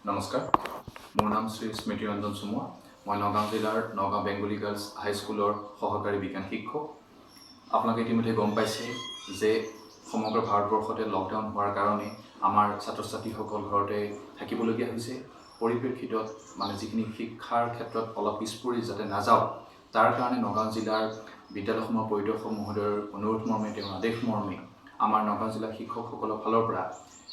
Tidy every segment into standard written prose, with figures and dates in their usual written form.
নমস্কাৰ, মোৰ নাম শ্ৰী স্মৃতি ৰঞ্জন চমুৱা। মই নগাঁও জিলাৰ নগাঁও বেংগলী গাৰ্লছ হাইস্কুলৰ সহকাৰী বিজ্ঞান শিক্ষক। আপোনালোকে ইতিমধ্যে গম পাইছে যে সমগ্ৰ ভাৰতবৰ্ষতে লকডাউন হোৱাৰ কাৰণে আমাৰ ছাত্ৰ ছাত্ৰীসকল ঘৰতে থাকিবলগীয়া হৈছে। পৰিপ্ৰেক্ষিতত মানে যিখিনি শিক্ষাৰ ক্ষেত্ৰত অলপ পিছ পৰি যাতে নাযাওক, তাৰ কাৰণে নগাঁও জিলাৰ বিদ্যালয়সমূহৰ পৰিদৰ্শক মহোদয়ৰ অনুৰোধ মৰ্মে, তেওঁৰ আদেশ মৰ্মে আমাৰ নগাঁও জিলাৰ শিক্ষকসকলৰ ফালৰ পৰা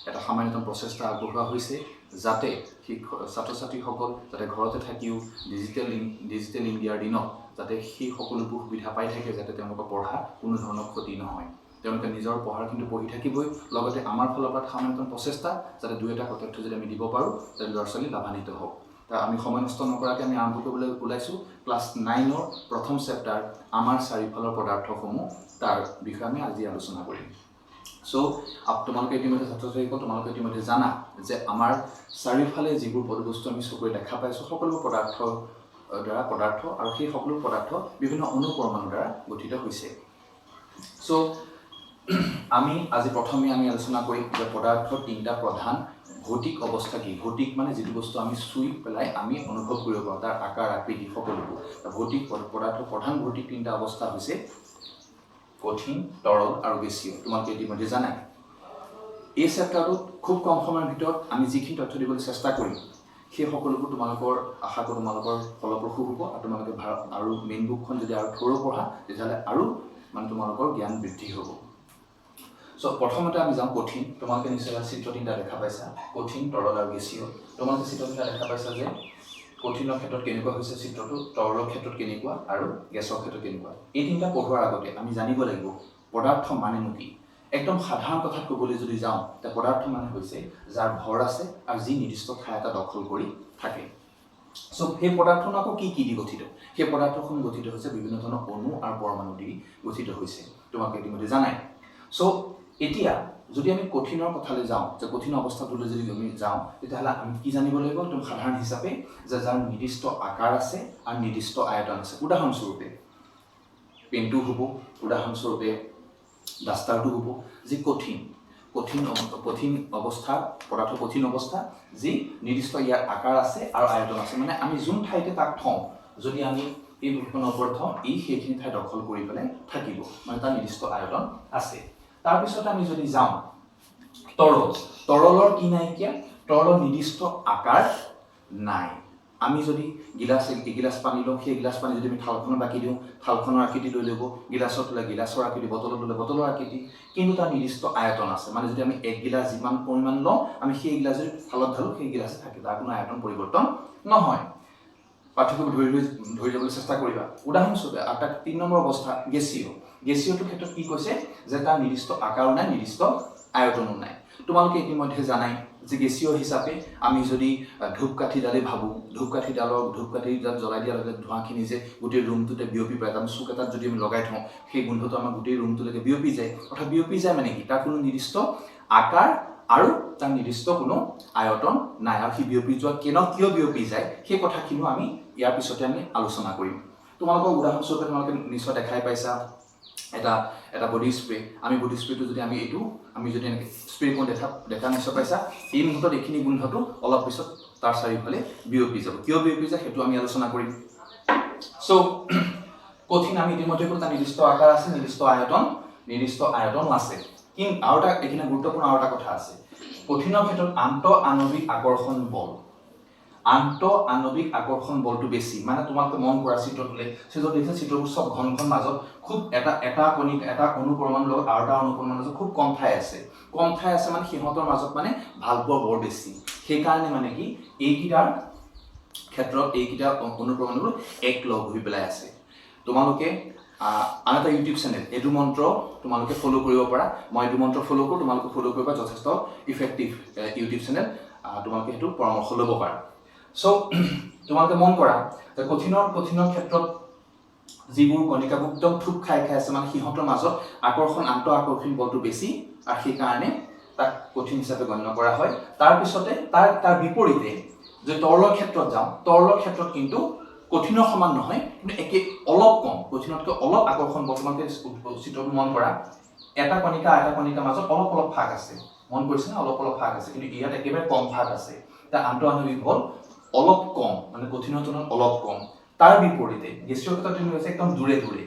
এটা সামান্যতম প্ৰচেষ্টা আগবঢ়োৱা হৈছে, যাতে শিক্ষক ছাত্ৰ ছাত্ৰীসকল যাতে ঘৰতে থাকিও ডিজিটেল ডিজিটেল ইণ্ডিয়াৰ দিনত যাতে সেই সকলোবোৰ সুবিধা পাই থাকে, যাতে তেওঁলোকৰ পঢ়া কোনো ধৰণৰ ক্ষতি নহয়। তেওঁলোকে নিজৰ পঢ়াৰ কিন্তু পঢ়ি থাকিবই, লগতে আমাৰ ফালৰ পৰা সামান্যতম প্ৰচেষ্টা যাতে দুই এটা তথ্য যদি আমি দিব পাৰোঁ, যাতে ল'ৰা ছোৱালী লাভান্বিত হওক। তা আমি সময় নষ্ট নকৰাকৈ আমি আৰম্ভ কৰিবলৈ ওলাইছোঁ। ক্লাছ 9ৰ প্ৰথম চেপ্টাৰ আমাৰ চাৰিওফালৰ পদাৰ্থসমূহ, তাৰ বিষয়ে আমি আজি আলোচনা কৰিম। চ' তোমালোকে ইতিমধ্যে, ছাত্ৰ ছাত্ৰীসকল, তোমালোকে ইতিমধ্যে জানা যে আমাৰ চাৰিওফালে যিবোৰ বস্তু আমি চকুৰে দেখা পাইছোঁ, সকলোবোৰ পদাৰ্থ দ্বাৰা পদাৰ্থ আৰু সেই সকলো পদাৰ্থ বিভিন্ন অণু পৰমাণুৰ দ্বাৰা গঠিত হৈছে। চ' আমি আজি প্ৰথমে আমি আলোচনা কৰিম যে পদাৰ্থৰ তিনিটা প্ৰধান ভৌতিক অৱস্থা কি। ভৌতিক মানে যিটো বস্তু আমি চুই পেলাই আমি অনুভৱ কৰিব পাৰোঁ, তাৰ আকাৰ আকৃতি সকলোবোৰ। ভৌতিক পদাৰ্থৰ প্ৰধান ভৌতিক তিনিটা অৱস্থা হৈছে কঠিন, তৰল আৰু গেছীয়। তোমালোকে ইতিমধ্যে জানাই। এই চেপ্টাৰটোত খুব কম সময়ৰ ভিতৰত আমি যিখিনি তথ্য দিবলৈ চেষ্টা কৰিম, সেই সকলোবোৰ তোমালোকৰ, আশা কৰোঁ, তোমালোকৰ ফলপ্ৰসূ হ'ব আৰু তোমালোকে ভাৰত আৰু মেইন বুকখন যদি আৰু থৰো পঢ়া, তেতিয়াহ'লে আৰু মানে তোমালোকৰ জ্ঞান বৃদ্ধি হ'ব। চ' প্ৰথমতে আমি যাওঁ কঠিন। তোমালোকে নিশ্চয় চিত্ৰ তিনিটা দেখা পাইছা, কঠিন, তৰল আৰু গেছীয়। তোমালোকে চিত্ৰ তিনিটা দেখা পাইছা যে কঠিনৰ ক্ষেত্ৰত কেনেকুৱা হৈছে চিত্ৰটো, তৰলৰ ক্ষেত্ৰত কেনেকুৱা আৰু গেছৰ ক্ষেত্ৰত কেনেকুৱা। এই তিনিটা পঢ়োৱাৰ আগতে আমি জানিব লাগিব পদাৰ্থ মানেনো কি। একদম সাধাৰণ কথাত ক'বলৈ যদি যাওঁ, তে পদাৰ্থ মানে হৈছে যাৰ ভৰ আছে আৰু যি নিৰ্দিষ্ট ঠাই এটা দখল কৰি থাকে। চ' সেই পদাৰ্থনো আকৌ কি কি দি গঠিত? সেই পদাৰ্থখন গঠিত হৈছে বিভিন্ন ধৰণৰ অণু আৰু পৰমাণু দি গঠিত হৈছে, তোমালোকে ইতিমধ্যে জানাই। চ' এতিয়া যদি আমি কঠিনৰ কথালৈ যাওঁ, যে কঠিন অৱস্থাটোলৈ যদি আমি যাওঁ, তেতিয়াহ'লে আমি কি জানিব লাগিব? একদম সাধাৰণ হিচাপে যে যাৰ নিৰ্দিষ্ট আকাৰ আছে আৰু নিৰ্দিষ্ট আয়তন আছে। উদাহৰণস্বৰূপে পেনটো হ'ব, উদাহৰণস্বৰূপে ডাষ্টাৰটো হ'ব, যি কঠিন কঠিন কঠিন অৱস্থা পদাৰ্থ, কঠিন অৱস্থা যি নিৰ্দিষ্ট ইয়াৰ আকাৰ আছে আৰু আয়তন আছে। মানে আমি যোন ঠাইতে তাক থওঁ, যদি আমি এই বহীখনৰ ওপৰত থওঁ, ই সেইখিনি ঠাই দখল কৰি পেলাই থাকিব, মানে তাৰ নিৰ্দিষ্ট আয়তন আছে। তাৰপিছত আমি যদি যাওঁ তৰল, তৰলৰ কি নাইকিয়া? তৰলৰ নিৰ্দিষ্ট আকাৰ নাই। আমি যদি এগিলাচ পানী লওঁ, সেই গিলাচ পানী যদি আমি থালখনত বাকি দিওঁ, থালখনৰ আকৃতি লৈ ল'ব, গিলাচত ল'লে গিলাচৰ আকৃতি, বটলত ল'লে বটলৰ আকৃতি। কিন্তু তাৰ নিৰ্দিষ্ট আয়তন আছে। মানে যদি আমি এক গিলাচ যিমান পৰিমাণ লওঁ, আমি সেই গিলাচ যদি থালত ঢালোঁ, সেই গিলাচে থাকে, তাৰ কোনো আয়তন পৰিৱৰ্তন নহয়। পাৰ্থক্য ধৰি লৈ ধৰি যাবলৈ চেষ্টা কৰিবা। উদাহৰণস্বৰূপে আৰু তাক 3 নম্বৰ অৱস্থা গেছীয়। গেছীয়টোৰ ক্ষেত্ৰত কি কৈছে যে তাৰ নিৰ্দিষ্ট আকাৰো নাই, নিৰ্দিষ্ট আয়তনো নাই। তোমালোকে ইতিমধ্যে জানাই যে গেছীয় হিচাপে আমি যদি ধূপকাঠিডালেই ভাবোঁ, ধূপকাঠিডাল জ্বলাই দিয়াৰ লগে ধোঁৱাখিনি যে গোটেই ৰুমটোতে বিয়পি পৰে, আমি চুক এটাত যদি আমি লগাই থওঁ, সেই গোন্ধটো আমাৰ গোটেই ৰুমটোলৈকে বিয়পি যায়। অৰ্থাৎ বিয়পি যায় মানে কি? তাৰ কোনো নিৰ্দিষ্ট আকাৰ আৰু তাৰ নিৰ্দিষ্ট কোনো আয়তন নাই। আৰু সি বিয়পি যোৱা কিয় বিয়পি যায়, সেই কথাখিনিও আমি ইয়াৰ পিছতে আমি আলোচনা কৰিম। তোমালোকৰ উদাহৰণস্বৰূপে তোমালোকে নিশ্চয় দেখাই পাইছা এটা এটা বডি স্প্ৰে। আমি বডি স্প্ৰেটো যদি আমি এইটো আমি যদি এনেকৈ স্প্ৰে কৰোঁ, দেখা দেখা নিশ্চয় পাইছা, এই মুহূৰ্তত এইখিনি গোন্ধটো অলপ পিছত তাৰ চাৰিওফালে বিয়পি যাব। কিয় বিয়পি যায়, সেইটো আমি আলোচনা কৰিম। চ' কঠিন আমি ইতিমধ্যে ক'লো, তাৰ নিৰ্দিষ্ট আকাৰ আছে, নিৰ্দিষ্ট আয়তনো আছে। কিন্তু আৰু এটা এইখিনি গুৰুত্বপূৰ্ণ আৰু এটা কথা আছে। কঠিনৰ ক্ষেত্ৰত আন্তঃআণৱিক আকৰ্ষণ বল, আন্তঃআণৱিক আকৰ্ষণ বলটো বেছি। মানে তোমালোকে মন কৰা চিত্ৰটোলৈ, চিত্ৰত দেখিছা চিত্ৰবোৰ চব ঘন ঘন, মাজত খুব এটা এটা কণিক, এটা অণু পৰমাণুৰ লগত আৰু এটা অণু পৰমাণুৰ মাজত খুব কম ঠাই আছে। কম ঠাই আছে মানে সিহঁতৰ মাজত মানে ভালপোৱা বৰ বেছি। সেইকাৰণে মানে কি, এইকেইটাৰ ক্ষেত্ৰত এইকেইটা অণু পৰমাণুবোৰ একলগ হৈ পেলাই আছে। তোমালোকে আন এটা ইউটিউব চেনেল এডু মন্ত্ৰ তোমালোকে ফ'ল' কৰিব পাৰা। মই এডু মন্ত্ৰ ফ'ল' কৰোঁ, তোমালোকে ফ'ল' কৰিবা। যথেষ্ট ইফেক্টিভ ইউটিউব চেনেল, তোমালোকে সেইটো পৰামৰ্শ ল'ব পাৰা। চ' তোমালোকে মন কৰা যে কঠিনৰ কঠিনৰ ক্ষেত্ৰত যিবোৰ কণিকাবোৰ একদম থুপ খাই খাই আছে, মানে সিহঁতৰ মাজত আকৰ্ষণ, আন্তঃআকৰ্ষণ বলটো বেছি আৰু সেইকাৰণে তাক কঠিন হিচাপে গণ্য কৰা হয়। তাৰপিছতে তাৰ তাৰ বিপৰীতে যদি তৰলৰ ক্ষেত্ৰত যাওঁ, তৰলৰ ক্ষেত্ৰত কিন্তু কঠিনৰ সমান নহয়, কিন্তু একে অলপ কম, কঠিনতকৈ অলপ আকৰ্ষণ বল। তোমালোকে চিত্ৰটো মন কৰা, এটা কণিকা এটা কণিকাৰ মাজত অলপ অলপ ফাঁক আছে। মন কৰিছেনে? অলপ অলপ ফাঁক আছে, কিন্তু ইয়াত একেবাৰে কম ফাঁক আছে। তাৰ আন্তঃআণৱিক বল অলপ কম, মানে কঠিনৰ তুলনাত অলপ কম। তাৰ বিপৰীতে গেছীয় ক্ষেত্ৰত তুমি হৈছে একদম দূৰে দূৰে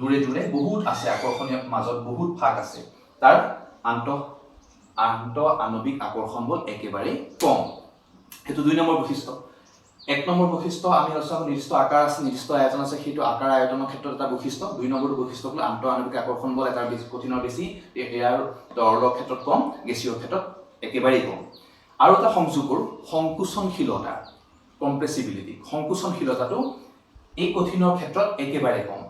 দূৰে দূৰে বহুত আছে, আকৰ্ষণীয় মাজত বহুত ফাঁক আছে। তাৰ আন্ত আন্তঃআণৱিক আকৰ্ষণ বল একেবাৰেই কম। সেইটো 2 নম্বৰ বৈশিষ্ট্য। 1 নম্বৰ বৈশিষ্ট্য আমি আলোচনা কৰোঁ, নিৰ্দিষ্ট আকাৰ আছে, নিৰ্দিষ্ট আয়তন আছে, সেইটো আকাৰ আয়তনৰ ক্ষেত্ৰত এটা বৈশিষ্ট্য। 2 নম্বৰটো বৈশিষ্ট্য হ'ল আন্তঃআণৱিক আকৰ্ষণ বল এটাৰ বেছি, কঠিনৰ বেছি, ইয়াৰ তৰলৰ ক্ষেত্ৰত কম, গেছীয় ক্ষেত্ৰত একেবাৰেই কম। আৰু এটা সংযোগ কৰোঁ, সংকোচনশীলতা, কম্প্ৰেচিবিলিটি। সংকোচনশীলতাটো এই কঠিনৰ ক্ষেত্ৰত একেবাৰে কম।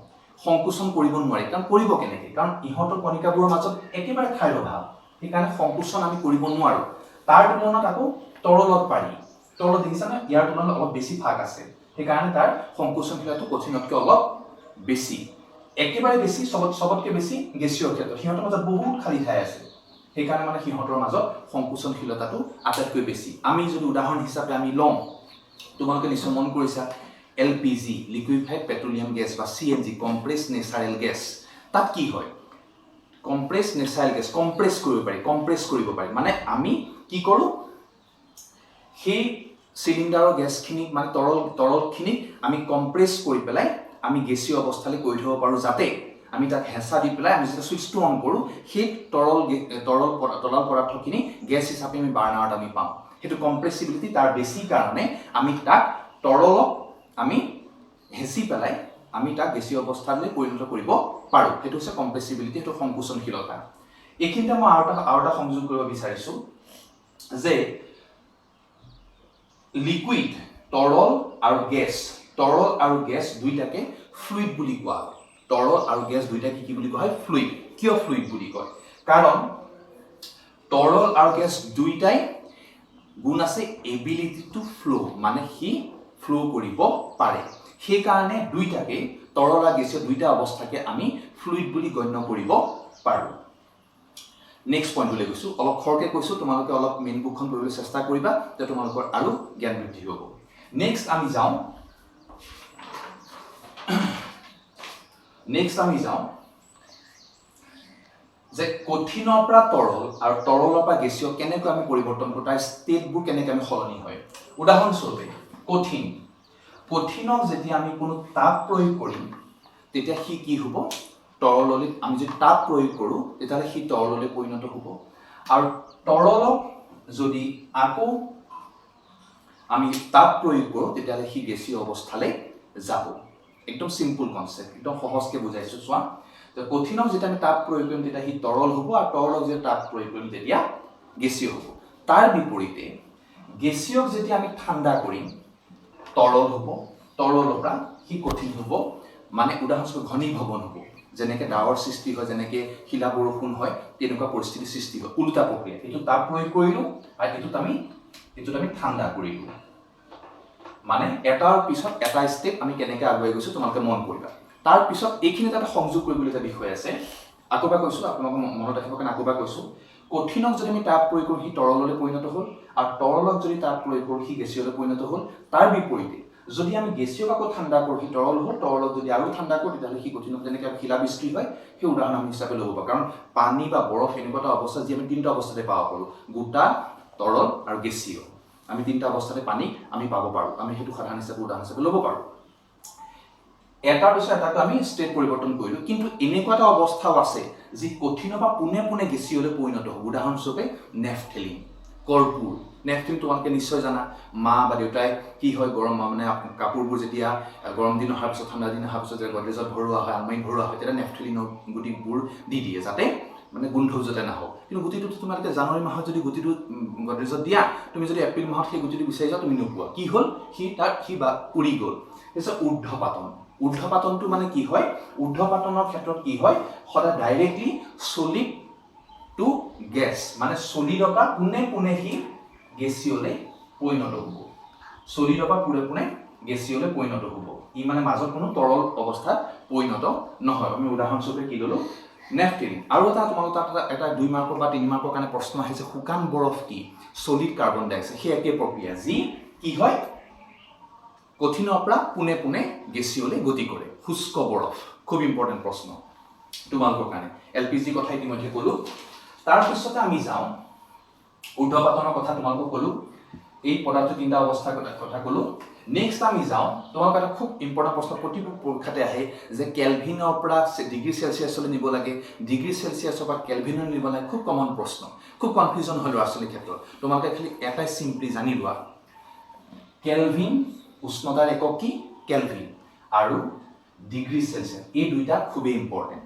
সংকোচন কৰিব নোৱাৰি। কাৰণ কৰিব কেনেকৈ? কাৰণ ইহঁতৰ কণিকাবোৰৰ মাজত একেবাৰে ঠাইৰ অভাৱ, সেইকাৰণে সংকোচন আমি কৰিব নোৱাৰোঁ। তাৰ তুলনাত আকৌ তৰলত পাৰি। তৰলত দেখিছানে ইয়াৰ তুলনাত অলপ বেছি ফাঁক আছে, সেইকাৰণে তাৰ সংকোচনশীলতাটো কঠিনতকৈ অলপ বেছি। একেবাৰে বেছি, চবতকৈ বেছি গেছীয় ক্ষেত্ৰত। সিহঁতৰ মাজত বহুত খালী ঠাই আছে, সেইকাৰণে মানে সিহঁতৰ মাজত সংকোচনশীলতাটো আটাইতকৈ বেছি। আমি যদি উদাহৰণ হিচাপে আমি লওঁ, তোমালোকে নিশ্চয় মন কৰিছা, LPG, liquefied petroleum gas, বা CNG, compress natural gas. তাত কি হয়? কম্প্ৰেছ নেচাৰেল গেছ কম্প্ৰেছ কৰিব পাৰি, কম্প্ৰেছ কৰিব পাৰি মানে আমি কি কৰোঁ, সেই চিলিণ্ডাৰৰ গেছখিনিক মানে তৰলখিনিক আমি কম্প্ৰেছ কৰি পেলাই আমি গেছীয় অৱস্থালৈ কৰি থ'ব পাৰোঁ, যাতে আমি তাক হেঁচা দি পেলাই আমি যেতিয়া ছুইচটো অন কৰোঁ, সেই তৰল তৰল তৰল পদাৰ্থখিনি গেছ হিচাপে আমি বাৰ্ণাৰত আমি পাওঁ। সেইটো কম্প্ৰেচিবিলিটি তাৰ বেছি কাৰণে আমি তাক তৰলক আমি হেঁচি পেলাই আমি তাক গেছীয় অৱস্থালৈ পৰিণত কৰিব পাৰোঁ। সেইটো হৈছে কম্প্ৰেচিবিলিটি, সেইটো সংকোচনশীলতা। এইখিনিতে মই আৰু এটা সংযোগ কৰিব বিচাৰিছোঁ যে লিকুইড, তৰল আৰু গেছ, তৰল আৰু গেছ দুইটাকে ফ্লুইড বুলি কোৱা হয়। তৰল আৰু গেছ দুইটাকে কি বুলি কোৱা হয়? ফ্লুইড। কিয় ফ্লুইড বুলি কয়? কাৰণ তৰল আৰু গেছ দুইটাই গুণ আছে এবিলিটি টু ফ্ল', মানে সি ফ্ল' কৰিব পাৰে। সেইকাৰণে দুইটাকে, তৰল আৰু গেছীয় দুইটা অৱস্থাকে আমি ফ্লুইড বুলি গণ্য কৰিব পাৰোঁ। নেক্সট পইণ্টলৈ গৈছোঁ। অলপ খৰকৈ কৈছোঁ, তোমালোকে অলপ মেইন বুকখন পঢ়িবলৈ চেষ্টা কৰিবা, তেতিয়া তোমালোকৰ আৰু জ্ঞান বৃদ্ধি হ'ব। নেক্সট আমি যাওঁ যে কঠিনৰ পৰা তৰল আৰু তৰলৰ পৰা গেছীয় কেনেকৈ আমি পৰিৱৰ্তন কৰোঁ, তাৰ ষ্টেটবোৰ কেনেকৈ আমি সলনি হয়। উদাহৰণস্বৰূপে কঠিন, কঠিনক যেতিয়া আমি কোনো তাপ প্ৰয়োগ কৰিম, তেতিয়া সি কি হ'ব? তৰললৈ আমি যদি তাপ প্ৰয়োগ কৰোঁ, তেতিয়াহ'লে সি তৰললৈ পৰিণত হ'ব। আৰু তৰলক যদি আকৌ আমি তাপ প্ৰয়োগ কৰোঁ, তেতিয়াহ'লে সি গেছীয় অৱস্থালৈ যাব। একদম চিম্পুল কনচেপ্ট, একদম সহজকৈ বুজাইছোঁ, চোৱা। তো কঠিনক যেতিয়া আমি তাপ প্ৰয়োগ কৰিম, তেতিয়া সি তৰল হ'ব আৰু তৰলক যেতিয়া তাপ প্ৰয়োগ কৰিম, তেতিয়া গেছীয় হ'ব। তাৰ বিপৰীতে গেছীয়ক যেতিয়া আমি ঠাণ্ডা কৰিম, তৰল হ'ব, তৰলৰ পৰা সি কঠিন হ'ব। মানে উদাহৰণস্বৰূপে ঘনীভৱন হ'ব। যেনেকৈ ডাৱৰ সৃষ্টি হয়, যেনেকৈ শিলা বৰষুণ হয়, তেনেকুৱা পৰিস্থিতিৰ সৃষ্টি হয়। ওলোটা প্ৰক্ৰিয়া। এইটো তাপ প্ৰয়োগ কৰিলোঁ আৰু এইটোত আমি ঠাণ্ডা কৰিলোঁ। মানে এটাৰ পিছত এটা ষ্টেপ আমি কেনেকৈ আগুৱাই গৈছোঁ, তোমালোকে মন কৰিবা। তাৰপিছত এইখিনিতে এটা সংযোগ কৰিবলৈ এটা বিষয় আছে। আকৌ এবাৰ কৈছোঁ, আপোনালোকে মনত ৰাখিবৰ কাৰণে আকৌ এবাৰ কৈছোঁ। কঠিনক যদি আমি তাপ প্ৰয়োগ কৰোঁ, সি তৰললৈ পৰিণত হ'ল আৰু তৰলক যদি তাপ প্ৰয়োগ কৰোঁ, সি গেছীয়লৈ পৰিণত হ'ল। তাৰ বিপৰীতে যদি আমি গেছীয়ক আকৌ ঠাণ্ডা কৰোঁ, সি তৰল হ'ল। তৰলক যদি আৰু ঠাণ্ডা কৰোঁ, তেতিয়াহ'লে সি কঠিন হ'ব। যেনেকৈ শিলাবৃষ্টি হয়, সেই উদাহৰণ আমি হিচাপে ল'ব পাৰোঁ। কাৰণ পানী বা বৰফ এনেকুৱা এটা অৱস্থা যি আমি তিনিটা অৱস্থাতে পাব পাৰোঁ, গোটা, তৰল আৰু গেছীয়। আমি তিনিটা অৱস্থাতে পানী আমি পাব পাৰোঁ। আমি সেইটো সাধাৰণ হিচাপে উদাহৰণ হিচাপে ল'ব পাৰোঁ। এটাৰ পিছত এটাকৈ আমি ষ্টেট পৰিৱৰ্তন কৰিলোঁ। কিন্তু এনেকুৱা এটা অৱস্থাও আছে যি কঠিনৰ পৰা পোনে পোনে গেছীয়লৈ পৰিণত হ'ব। উদাহৰণস্বৰূপে নেফথেলিন, কৰ্পূৰ। নেফথেলিন তোমালোকে নিশ্চয় জানা। মা বা দেউতাই কি হয়, গৰম মানে কাপোৰবোৰ যেতিয়া গৰম দিন অহাৰ পিছত, ঠাণ্ডা দিন অহাৰ পিছত যেতিয়া গডৰেজত ভৰোৱা হয়, আলমাৰিত ভৰোৱা হয়, তেতিয়া নেফথেলিনৰ গুটিবোৰ দি দিয়ে, যাতে মানে গোন্ধ যাতে নাহক। কিন্তু গুটিটো তোমালোকে জানুৱাৰী মাহত যদি গুটিটো গডৰেজত দিয়া, তুমি যদি এপ্ৰিল মাহত সেই গুটিটো বিচাৰি যোৱা, তুমি নোপোৱা। কি হ'ল? সি তাত সি বা উৰি গ'ল। তাৰপিছত ঊৰ্ধ্বপাতন। ঊৰ্ধ্বপাতনটো মানে কি হয়? ঊৰ্ধ্বপাতনৰ ক্ষেত্ৰত কি হয়? সদায় ডাইৰেক্টলি চলিড টু গেছ, মানে চলিডৰ পৰা পোনে পোনে সি গেছীয়লৈ পৰিণত হ'ব। চলিডৰ পৰা পোনে পোনে গেছীয়লৈ পৰিণত হ'ব। ই মানে মাজত কোনো তৰল অৱস্থাত পৰিণত নহয়। আমি উদাহৰণস্বৰূপে কি ল'লোঁ? নেফথেলিন। আৰু এটা তোমালোকৰ তাত এটা 2 মাৰ্কৰ বা 3 মাৰ্কৰ কাৰণে প্ৰশ্ন আহিছে, শুকান বৰফ কি? চলিড কাৰ্বন ডাই অক্সাইড। সেই একেই প্ৰক্ৰিয়া, যি কি হয়, কঠিনৰ পৰা পোনে পোনে গেছীয়লৈ গতি কৰে। শুষ্ক বৰফ খুব ইম্পৰ্টেণ্ট প্ৰশ্ন তোমালোকৰ কাৰণে। LPG কথা ইতিমধ্যে ক'লোঁ। তাৰপিছতে আমি যাওঁ ঊৰ্ধ্বপাতনৰ কথা তোমালোকক ক'লোঁ, এই পদাৰ্থ তিনিটা অৱস্থাৰ কথা ক'লোঁ। নেক্সট আমি যাওঁ, তোমালোকৰ এটা খুব ইম্পৰ্টেণ্ট প্ৰশ্ন প্ৰতিটো পৰীক্ষাতে আহে যে কেলভিনৰ পৰা ডিগ্ৰী চেলচিয়াছলৈ নিব লাগে, ডিগ্ৰী চেলচিয়াছৰ পৰা কেলভিনলৈ নিব লাগে। খুব কমন প্ৰশ্ন, খুব কনফিউজন হয় ল'ৰা ছোৱালীৰ ক্ষেত্ৰত। তোমালোকে খালি এটাই চিম্পলি জানি লোৱা, কেলভিন উষ্ণতাৰ একক কি? কেলভিন আৰু ডিগ্ৰী চেলচিয়াছ, এই দুইটা খুবেই ইম্পৰ্টেণ্ট।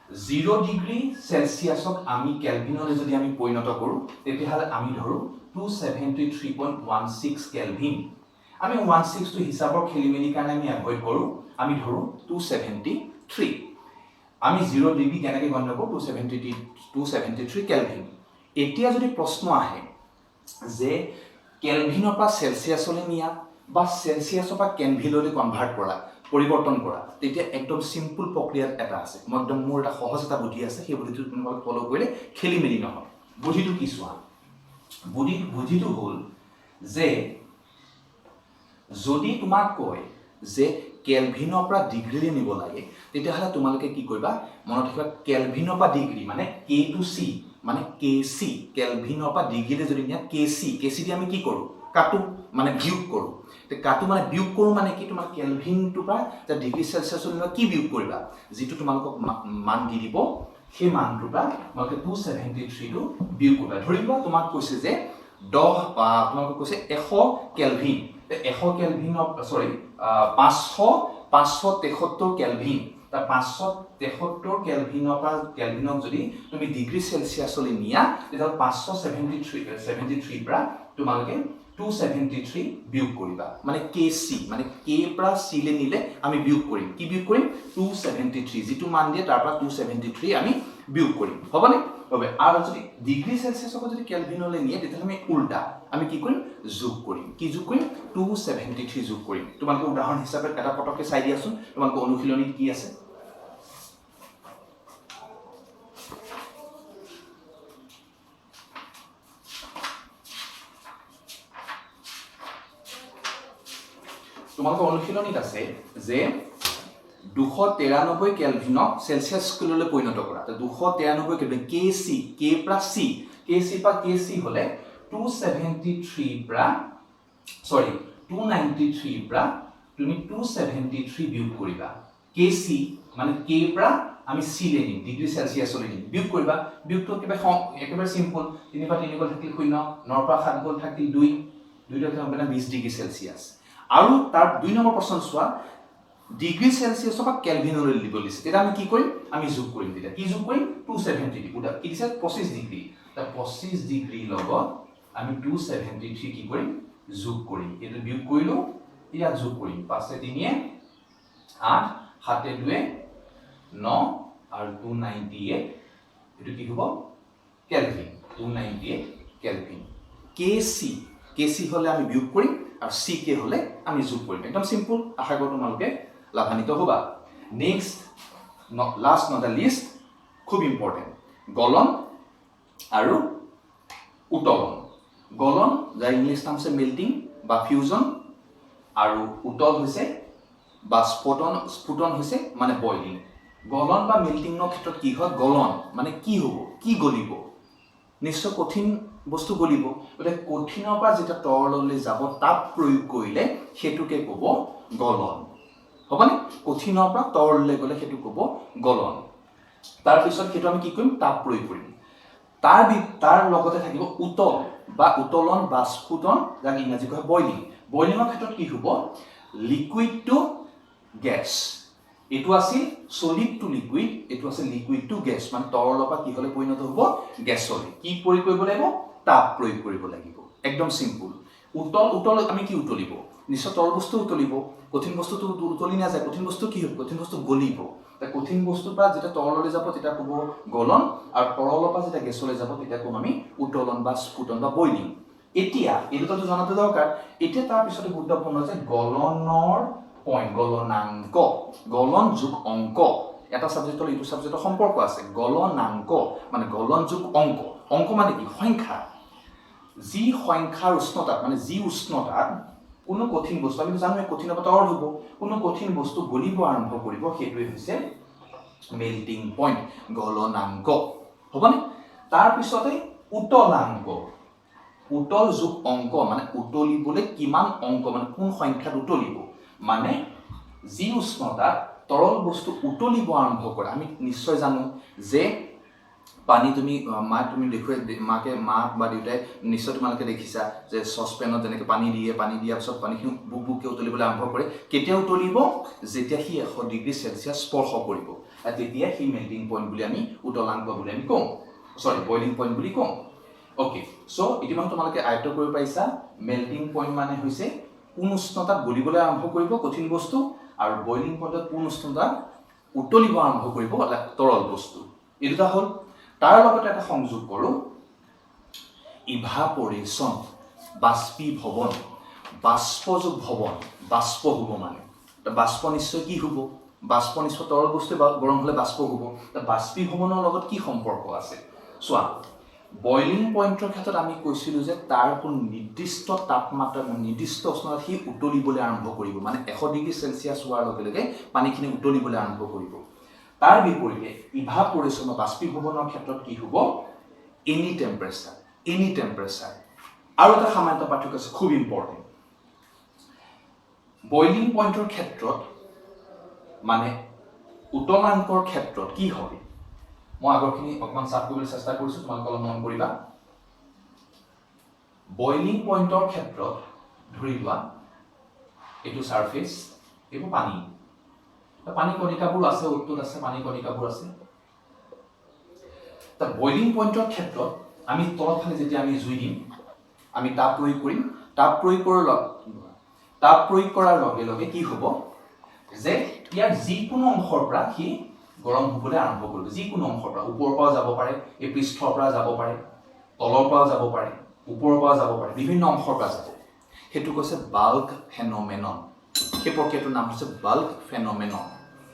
0 ডিগ্ৰী চেলচিয়াছক আমি কেলভিনলৈ যদি আমি পৰিণত কৰোঁ, তেতিয়াহ'লে আমি ধৰোঁ 273.16 কেলভিন। আমি 16টো হিচাপৰ খেলি মেলিৰ কাৰণে আমি এভইড কৰোঁ, আমি ধৰোঁ 273। আমি 0 ডিগ্ৰী কেনেকৈ গণ্য কৰোঁ? 273 কেলভিন। এতিয়া যদি প্ৰশ্ন আহে যে কেলভিনৰ পৰা চেলচিয়াছলৈ নিয়া বা চেলচিয়াছৰ পৰা কেলভিনলৈ কনভাৰ্ট কৰা, পৰিৱৰ্তন কৰা, তেতিয়া একদম চিম্পুল প্ৰক্ৰিয়াত এটা আছে। মই একদম মোৰ এটা সহজ এটা বুদ্ধি আছে, সেই বুদ্ধিটো তোমালোকে ফ'ল' কৰিলে খেলি মেলি নহয়। বুদ্ধিটো কি চোৱা, বুদ্ধিটো হ'ল যে যদি তোমাক কয় যে কেলভিনৰ পৰা ডিগ্ৰীলৈ নিব লাগে, তেতিয়াহ'লে তোমালোকে কি কৰিবা, মনত ৰাখিবা কেলভিনৰ পৰা ডিগ্ৰী মানে কে টু চি, মানে কে চি, কেলভিনৰ পৰা ডিগ্ৰীলৈ যদি নিয়া কে চি, কে চি দি আমি কি কৰোঁ? কাটো, মানে বিয়োগ কৰোঁ। কাটো মানে বিয়োগ কৰোঁ মানে কি, তোমাৰ কেলভিনটোৰ পৰা যে ডিগ্ৰী চেলচিয়াছলৈ নিবা কি বিয়োগ কৰিবা, যিটো তোমালোকক মান দি দিব সেই মানটোৰ পৰা তোমালোকে 273টো বিয়োগ কৰিবা। ধৰি লোৱা তোমাক কৈছে যে দহ বা তোমালোকক কৈছে 100 কেলভিন, 100 কেলভিনৰ চৰি 573 কেলভিন, তাৰ 573 কেলভিনৰ পৰা কেলভিনক যদি তুমি ডিগ্ৰী চেলচিয়াছলৈ নিয়া, তেতিয়াহ'লে 573 পৰা তোমালোকে 273 বিয়োগ কৰিবা, মানে কে চি, মানে কে পৰা চিলৈ নিলে আমি বিয়োগ কৰিম। কি বিয়োগ কৰিম? 273, যিটো মান দিয়ে তাৰ পৰা 273 আমি বিয়োগ কৰিম, হ'বনে? হ'ব। আৰু যদি ডিগ্ৰী চেলচিয়াছক যদি কেলভিনলৈ নিয়ে, তেতিয়াহ'লে আমি উল্টা, আমি কি কৰিম? যোগ কৰিম। কি যোগ কৰিম? 273 যোগ কৰিম। তোমালোকে উদাহৰণ হিচাপে এটা পটককৈ চাই দিয়াচোন, তোমালোকৰ অনুশীলনীত কি আছে। তোমালোকৰ অনুশীলনীত আছে যে 293 কেলভিনক চেলচিয়াছ স্কেললৈ পৰিণত কৰা। 293 কেলভিন কে চি, কে পৰা চি, কে চি পৰা কে চি হ'লে 273 পৰা চৰি 293 পৰা তুমি 273 বিয়োগ কৰিবা। কে চি মানে কে পৰা আমি চিলৈ নিম, ডিগ্ৰী চেলচিয়াছলৈ নিম, বিয়োগ কৰিবা। বিয়োগটো একেবাৰে চিম্পল, 3 পৰা 3 গ'ল থাকিল 0, 9 পৰা 7 গ'ল থাকিল 2, 2 মানে 20 ডিগ্ৰী চেলচিয়াছ। আৰু তাৰ 2 নম্বৰ প্ৰশ্ন চোৱা, ডিগ্ৰী চেলচিয়াছৰ পৰা কেলভিনলৈ দিব দিছে, তেতিয়া আমি কি কৰিম? আমি যোগ কৰিম। তেতিয়া কি যোগ কৰিম? 273। কি দিছে? 25 ডিগ্ৰী। 25 ডিগ্ৰীৰ লগত আমি 273 কি কৰিম? যোগ কৰিম। এইটো বিয়োগ কৰিলোঁ, ইয়াত যোগ কৰিম। 5 3 8, 7 2 9 আৰু 298, এইটো কি হ'ব? কেলভিন। 298 কেলভিন। কে চি হ'লে আমি বিয়োগ কৰিম আৰু চি কে হ'লে আমি যোগ কৰিম। একদম চিম্পুল, আশা কৰোঁ তোমালোকে লাভান্বিত হ'বা। Next, last not the least, খুব ইম্পৰ্টেণ্ট, গলন আৰু উতলন। গলন, যাৰ ইংলিছ নাম হৈছে মেল্টিং বা ফিউজন, আৰু উতল হৈছে বা স্ফুটন হৈছে মানে বইলিং। গলন বা মেল্টিঙৰ ক্ষেত্ৰত কি হয়? গলন মানে কি হ'ব? কি গলিব? নিশ্চয় কঠিন বস্তু গলিব। গতিকে কঠিনৰ পৰা যেতিয়া তৰললৈ যাব, তাপ প্ৰয়োগ কৰিলে সেইটোকে ক'ব গলন, হ'বনে? কঠিনৰ পৰা তৰললৈ গ'লে সেইটো ক'ব গলন। তাৰপিছত সেইটো আমি কি কৰিম? তাপ প্ৰয়োগ কৰিম। তাৰ লগতে থাকিব উতল বা উতলন বা স্ফুটন, যাক ইংৰাজী কোৱা হয় বইলিং। বইলিঙৰ ক্ষেত্ৰত কি হ'ব? লিকুইড টু গেছ, এইটো আছিল চলিড টু লিকুইড, এইটো আছিল লিকুইড টু গেছ, মানে তৰলৰ পৰা কিহলৈ পৰিণত হ'ব? গেছলৈ। কি প্ৰয়োগ কৰিব লাগিব? তাপ প্ৰয়োগ কৰিব লাগিব। একদম চিম্পুল। উতল আমি কি উতলিব? নিশ্চয় তৰল বস্তু উতলিব, কঠিন বস্তুটো উতলি নাযায়। কঠিন বস্তু কি হ'ব? কঠিন বস্তু গলিব। কঠিন বস্তুৰ পৰা যেতিয়া তৰললৈ যাব তেতিয়া ক'ব গলন, আৰু তৰলৰ পৰা যেতিয়া গেছলৈ যাব তেতিয়া ক'ম আমি উতলন বা স্ফুটন বা বইলিং। এতিয়া এই দুটাটো জনাটো দৰকাৰ। এতিয়া তাৰপিছতে গুৰুত্বপূৰ্ণ যে গলনৰ পইণ্ট, গলনাংক, গলন যোগ অংক, এটা ছাবজেক্টৰ ইটো ছাবজেক্টৰ সম্পৰ্ক আছে। গলনাংক মানে গলন যোগ অংক, অংক মানে কি? সংখ্যা। যি সংখ্যাৰ উষ্ণতাত, মানে যি উষ্ণতাত কোনো কঠিন বস্তু, আমি জানোৱে কঠিনৰ পৰা তৰল হ'ব, কোনো কঠিন বস্তু গলিব আৰম্ভ কৰিব, সেইটোৱে হৈছে মেল্টিং পইণ্ট, গলনাংক, হ'বনে? তাৰপিছতে উতলাংক, উতল যোগ অংক মানে উতলিবলৈ কিমান অংক, মানে কোন সংখ্যাত উতলিব, মানে যি উষ্ণতাত তৰল বস্তু উতলিব আৰম্ভ কৰে। আমি নিশ্চয় জানো যে পানী তুমি মা তুমি দেখুৱাই মাকে মা বা দেউতাই নিশ্চয় তোমালোকে দেখিছা যে চচপেনত যেনেকৈ পানী দিয়ে, পানী দিয়াৰ পিছত পানীখিনি বুক বুককৈ উতলিবলৈ আৰম্ভ কৰে। কেতিয়া উতলিব? যেতিয়া সি 100 ডিগ্ৰী চেলচিয়াছ স্পৰ্শ কৰিব, তেতিয়া সি মেল্টিং পইণ্ট বুলি আমি উতলাংক বুলি আমি কওঁ, চৰি বইলিং পইণ্ট বুলি কওঁ। অ'কে, চ' ইতিমধ্যে তোমালোকে আয়ত্ব কৰিব পাৰিছা মেল্টিং পইণ্ট মানে হৈছে কোন উষ্ণতাত গলিবলৈ আৰম্ভ কৰিব কঠিন বস্তু, আৰু বইলিং পইণ্টত কোন উষ্ণতাত উতলিব আৰম্ভ কৰিব তৰল বস্তু। এই দুটা হ'ল। তাৰ লগতে এটা সংযোগ কৰোঁ, ইভাপৰেশ্যন, বাষ্পীভৱন, বাষ্পযোগ ভৱন। বাষ্প হ'ব মানে বাষ্প নিশ্চয় কি হ'ব? বাষ্প নিশ্চয় তৰল বস্তু গৰম হ'লে বাষ্প হ'ব। বাষ্পীভৱনৰ লগত কি সম্পৰ্ক আছে চোৱা। বইলিং পইণ্টৰ ক্ষেত্ৰত আমি কৈছিলোঁ যে তাৰ কোনো নিৰ্দিষ্ট তাপমাত্ৰা, নিৰ্দিষ্ট উষ্ণতাত সি উতলিবলৈ আৰম্ভ কৰিব, মানে 100 ডিগ্ৰী চেলচিয়াছ হোৱাৰ লগে লগে পানীখিনি উতলিবলৈ আৰম্ভ কৰিব। তাৰ বিপৰীতে ইভাপৰেশ্যন বা বাষ্পীভৱনৰ ক্ষেত্ৰত কি হ'ব? Any temperature, any temperature. আৰু এটা সামান্য পাৰ্থক্য আছে, খুব ইম্পৰ্টেণ্ট। বইলিং পইণ্টৰ ক্ষেত্ৰত মানে উতলাংকৰ ক্ষেত্ৰত কি হয়, মই আগৰখিনি অকণমান চাফ কৰিবলৈ চেষ্টা কৰিছোঁ, তোমালোকে অলপ মন কৰিবা। বইলিং পইণ্টৰ ক্ষেত্ৰত ধৰি লোৱা এইটো ছাৰফেচ, এইবোৰ পানী, পানী কণিকাবোৰ আছে, অ'ত আছে পানী কণিকাবোৰ আছে। বইলিং পইণ্টৰ ক্ষেত্ৰত আমি তলত ফালে যেতিয়া আমি জুই দিম, আমি তাপ প্ৰয়োগ কৰিম, তাপ প্ৰয়োগ কৰাৰ লগে লগে কি হ'ব যে ইয়াৰ যিকোনো অংশৰ পৰা সি গৰম হ'বলৈ আৰম্ভ কৰিব। যিকোনো অংশৰ পৰা, ওপৰৰ পৰাও যাব পাৰে, এই পৃষ্ঠৰ পৰা যাব পাৰে, তলৰ পৰাও যাব পাৰে, ওপৰৰ পৰাও যাব পাৰে, বিভিন্ন অংশৰ পৰা যাব। সেইটো কৈছে বাল্ক ফেনমেনন। সেই প্ৰক্ৰিয়াটোৰ নাম হৈছে বাল্ক ফেনমেনন,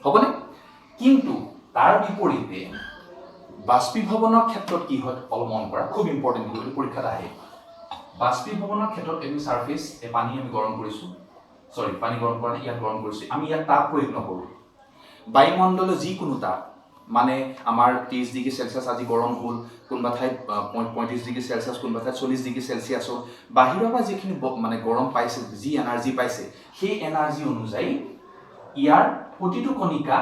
হ'বনে? কিন্তু তাৰ বিপৰীতে বাষ্পীভৱনৰ ক্ষেত্ৰত কি হয় অলপ মন কৰা, খুব ইম্পৰ্টেণ্ট, এইটো পৰীক্ষাত আহে। বাষ্পীভৱনৰ ক্ষেত্ৰত এইটো ছাৰফেচ, এই পানী আমি গৰম কৰিছোঁ, চৰি পানী গৰম কৰা নাই, ইয়াত গৰম কৰিছোঁ, আমি ইয়াত তাপ প্ৰয়োগ নকৰোঁ। বায়ুমণ্ডলৰ যিকোনো তাপ, মানে আমাৰ 30 ডিগ্ৰী চেলচিয়াছ আজি গৰম হ'ল, কোনোবা ঠাইত 35 ডিগ্ৰী চেলচিয়াছ, কোনোবা ঠাইত 40 ডিগ্ৰী চেলচিয়াছ হ'ল, বাহিৰৰ পৰা যিখিনি মানে গৰম পাইছে, যি এনাৰ্জি পাইছে, সেই এনাৰ্জি অনুযায়ী ইয়াৰ প্ৰতিটো কণিকা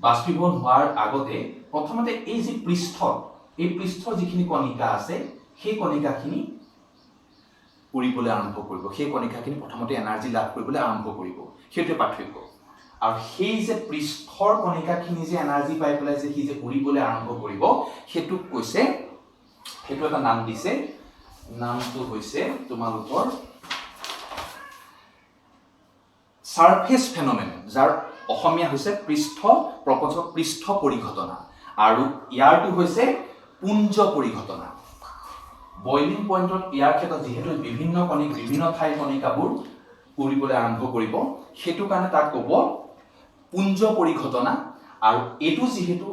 বাষ্পীভৱন হোৱাৰ আগতে প্ৰথমতে এই যি পৃষ্ঠত, এই পৃষ্ঠৰ যিখিনি কণিকা আছে, সেই কণিকাখিনি উৰিবলৈ আৰম্ভ কৰিব। সেই কণিকাখিনি প্ৰথমতে এনাৰ্জি লাভ কৰিবলৈ আৰম্ভ কৰিব। সেইটোৱে পাৰ্থক্য। আৰু সেই যে পৃষ্ঠৰ কণিকাখিনি যে এনাৰ্জি পাই পেলাই যে সি যে উৰিবলৈ আৰম্ভ কৰিব, সেইটোক কৈছে, সেইটো এটা নাম দিছে, নামটো হৈছে তোমালোকৰ ছাৰফেচ ফেনমেনন, যাৰ অসমীয়া হৈছে পৃষ্ঠ প্ৰপঞ্চ, পৃষ্ঠ পৰিঘটনা, আৰু ইয়াৰটো হৈছে পুঞ্জ পৰিঘটনা। বইলিং পইণ্টত ইয়াৰ ক্ষেত্ৰত যিহেতু বিভিন্ন কণিক, বিভিন্ন ঠাইৰ কণিকাবোৰ উৰিবলৈ আৰম্ভ কৰিব, সেইটো কাৰণে তাক ক'ব পুঞ্জ পৰিঘটনা। আৰু এইটো যিহেতু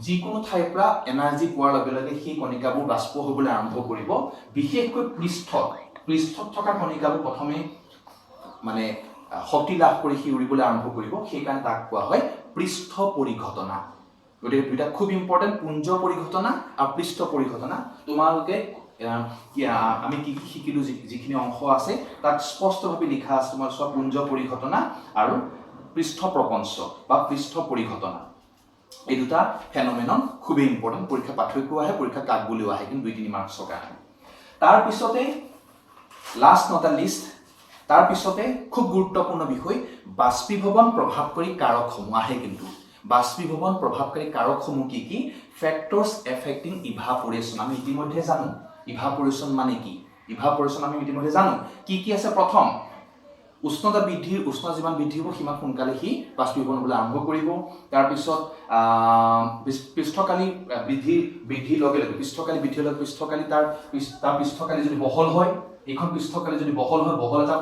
যিকোনো ঠাইৰ পৰা এনাৰ্জি পোৱাৰ লগে লগে সেই কণিকাবোৰ বাষ্প হ'বলৈ আৰম্ভ কৰিব, বিশেষকৈ পৃষ্ঠত থকা কণিকাবোৰ প্ৰথমে মানে শক্তি লাভ কৰি সি উৰিবলৈ আৰম্ভ কৰিব, সেইকাৰণে তাক কোৱা হয় পৃষ্ঠ পৰিঘটনা। গতিকে দুইটা খুব ইম্পৰ্টেণ্ট, পুঞ্জ পৰিঘটনা আৰু পৃষ্ঠ পৰিঘটনা। তোমালোকে আমি কি কি শিকিলোঁ, যিখিনি অংশ আছে তাত স্পষ্টভাৱে লিখা আছে তোমাৰ চোৱা, পুঞ্জ পৰিঘটনা আৰু পৃষ্ঠ প্ৰপঞ্চ বা পৃষ্ঠ পৰিঘটনা, এই দুটা ফেনমেনন খুবেই ইম্পৰ্টেণ্ট। পৰীক্ষা পাৰ্থক্যও আহে, পৰীক্ষা কাক বুলিও আহে, কিন্তু 2-3 মাৰ্কছৰ কাৰণে। তাৰপিছতে লাষ্ট not the list, তাৰপিছতে খুব গুৰুত্বপূৰ্ণ বিষয় বাষ্পীভৱন প্ৰভাৱকাৰী কাৰকসমূহ আহে। কিন্তু বাষ্পীভৱন প্ৰভাৱকাৰী কাৰকসমূহ কি কি? Factors affecting evaporation. আমি ইতিমধ্যে জানো ইভাপৰেশ্যন মানে কি। ইভাপৰেশ্যন আমি ইতিমধ্যে জানো কি কি আছে। প্ৰথম, উষ্ণতা বৃদ্ধিৰ, উষ্ণতা যিমান বৃদ্ধি হ'ব সিমান সোনকালে সি বাষ্পীভৱন হ'বলৈ আৰম্ভ কৰিব। তাৰপিছত পৃষ্ঠকালি বৃদ্ধিৰ লগে লগে, পৃষ্ঠকালি বৃদ্ধিৰ লগে পৃষ্ঠকালি তাৰ তাৰ পৃষ্ঠকালি যদি বহল হয়, এইখন পৃষ্ঠকালি যদি বহল হয়, বহল এটা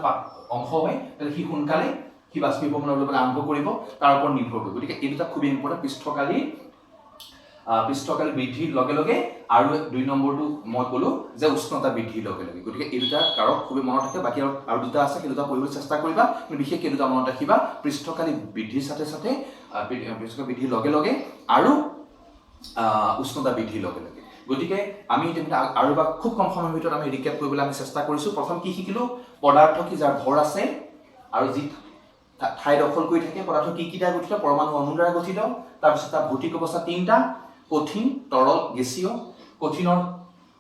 অংশ হয়, তেন্তে সি সোনকালে সি বাষ্পীভৱন হ'বলৈ আৰম্ভ কৰিব, তাৰ ওপৰত নিৰ্ভৰ কৰিব। গতিকে এই দুটা খুবেই ইম্পৰ্টেণ্ট, পৃষ্ঠকালি বৃদ্ধিৰ লগে লগে আৰু 2 নম্বৰটো মই ক'লো যে উষ্ণতা বৃদ্ধিৰ লগে লগে। গতিকে এই দুটা কাৰক খুবেই মনত ৰাখিবা। বাকী আৰু দুটা আছে, সেই দুটা পঢ়িবলৈ চেষ্টা কৰিবা, কিন্তু বিশেষকৈ এই দুটা মনত ৰাখিবা, পৃষ্ঠকালি বৃদ্ধিৰ সাথে সাথে, পৃষ্ঠকালি বৃদ্ধিৰ লগে লগে আৰু উষ্ণতা বৃদ্ধিৰ লগে লগে। গতিকে আমি ইতিমধ্যে আৰু বা খুব কম সময়ৰ ভিতৰত আমি ৰিকেপ কৰিবলৈ আমি চেষ্টা কৰিছোঁ। প্ৰথম কি শিকিলোঁ? পদাৰ্থ কি? যাৰ ভৰ আছে আৰু যি ঠাই দখল কৰি থাকে। পদাৰ্থ কি কি দ্বাৰা গঠিত? পৰমাণু, অণুৰ দ্বাৰা গঠিত। তাৰপিছত তাৰ ভৌতিক অৱস্থা তিনিটা, কঠিন, তৰল, গেছীয়। কঠিনৰ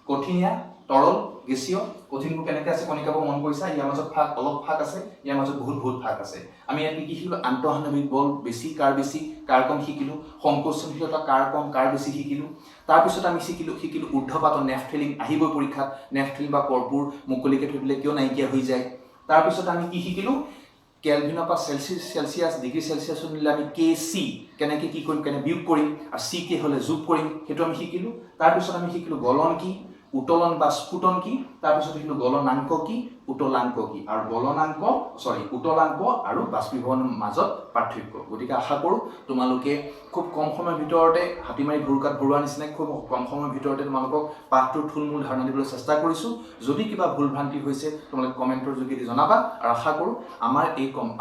কঠিনীয়া, তৰল, গেছীয়। কঠিনবোৰ কেনেকৈ আছে কণিকাবোৰ মন কৰিছা? ইয়াৰ মাজত ফাঁক, অলপ ফাঁক আছে, ইয়াৰ মাজত বহুত বহুত ফাঁক আছে। আমি ইয়াত কি কি শিকিলোঁ? আন্তঃআণৱিক বল বেছি কাৰ বেছি, কাৰ কম শিকিলোঁ। সংকোচনশীলতা কাৰ কম, কাৰ বেছি শিকিলোঁ। তাৰপিছত আমি শিকিলোঁ ঊৰ্ধ্বপাতন, নেফথেলিন আহিবই পৰীক্ষাত। নেফথেলিন বা কৰ্পূৰ মুকলিকৈ থৈ দিলে কিয় নাইকিয়া হৈ যায়? তাৰপিছত আমি কি শিকিলোঁ? কেলভিনৰ পৰা চেলচিয়াছ, ডিগ্ৰী চেলচিয়াছত নিলে আমি কে চি কেনেকৈ কি কৰিম, কেনে বিয়োগ কৰিম আৰু চি কে হ'লে যোগ কৰিম, সেইটো আমি শিকিলোঁ। তাৰপিছত আমি শিকিলোঁ গলন কি, উতলন বা স্ফুটন কি। তাৰপিছত শিকিলোঁ গলনাংক কি, উতলাংক কি আৰু গলনাংক, চৰি, উতলাংক আৰু বাষ্পীভৱনৰ মাজত পাৰ্থক্য। গতিকে আশা কৰোঁ তোমালোকে খুব কম সময়ৰ ভিতৰতে, হাতী মাৰি ভুৰুকাত ভৰোৱা নিচিনাই খুব কম সময়ৰ ভিতৰতে তোমালোকক পাঠটোৰ থুলমূল ধাৰণা দিবলৈ চেষ্টা কৰিছোঁ। যদি কিবা ভুল ভ্ৰান্তি হৈছে, তোমালোকে কমেণ্টৰ যোগেদি জনাবা। আৰু আশা কৰোঁ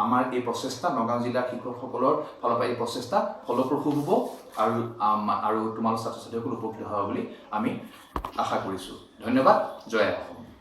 আমাৰ এই প্ৰচেষ্টা, নগাঁও জিলাৰ শিক্ষকসকলৰ ফালৰ পৰা এই প্ৰচেষ্টা ফলপ্ৰসূ হ'ব আৰু তোমালোক ছাত্ৰ ছাত্ৰীসকল উপকৃত হ'ব বুলি আমি আশা কৰিছোঁ। ধন্যবাদ। জয় অসম।